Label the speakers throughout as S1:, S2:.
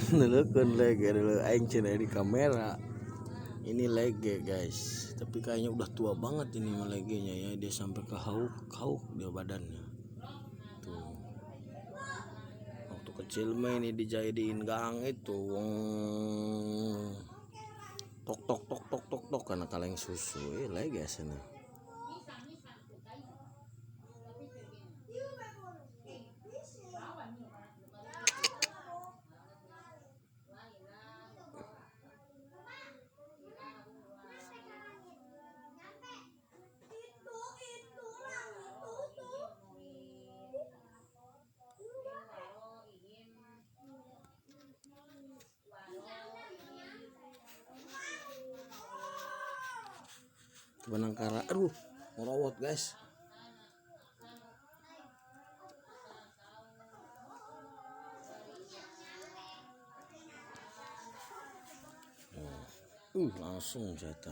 S1: Neuleukeun lege deuleu aing cenah di kamera. Ini lege guys, tapi kayaknya udah tua banget ini mah legenya ya, dia sampai ke hauk-hauk dia badannya. Tuh. Waktu kecil mah ini dijadiin gang itu. Wong. Tok tok tok tok tok tok karena kaleng susu. Lege sana. Benangkara, aduh, ngerowot guys. Oh, langsung jatuh.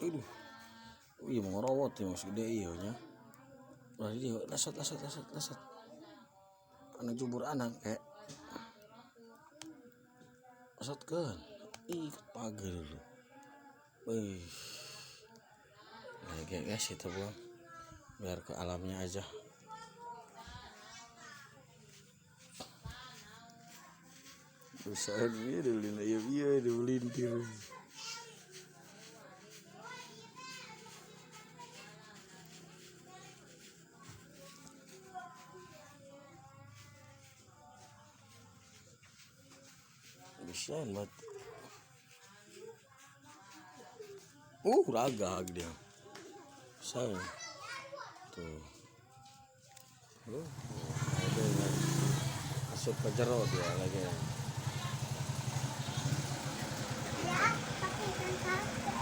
S1: Aduh, iya mau ngerowot ya mas gede iya nya. Berarti dia lesot lesot lesot lesot. Anak jubur anak kayak lesot kan. Ih, pagar dulu. Wih, lagi guys itu buang, biar ke alamnya aja. Usaha dia dibeliin ayam, iya dibeliin tiru. Bisa banget. Ragag dia. Saya. Tuh. Ada masuk ke jero dia lagi.
S2: Ya, pakai ikan.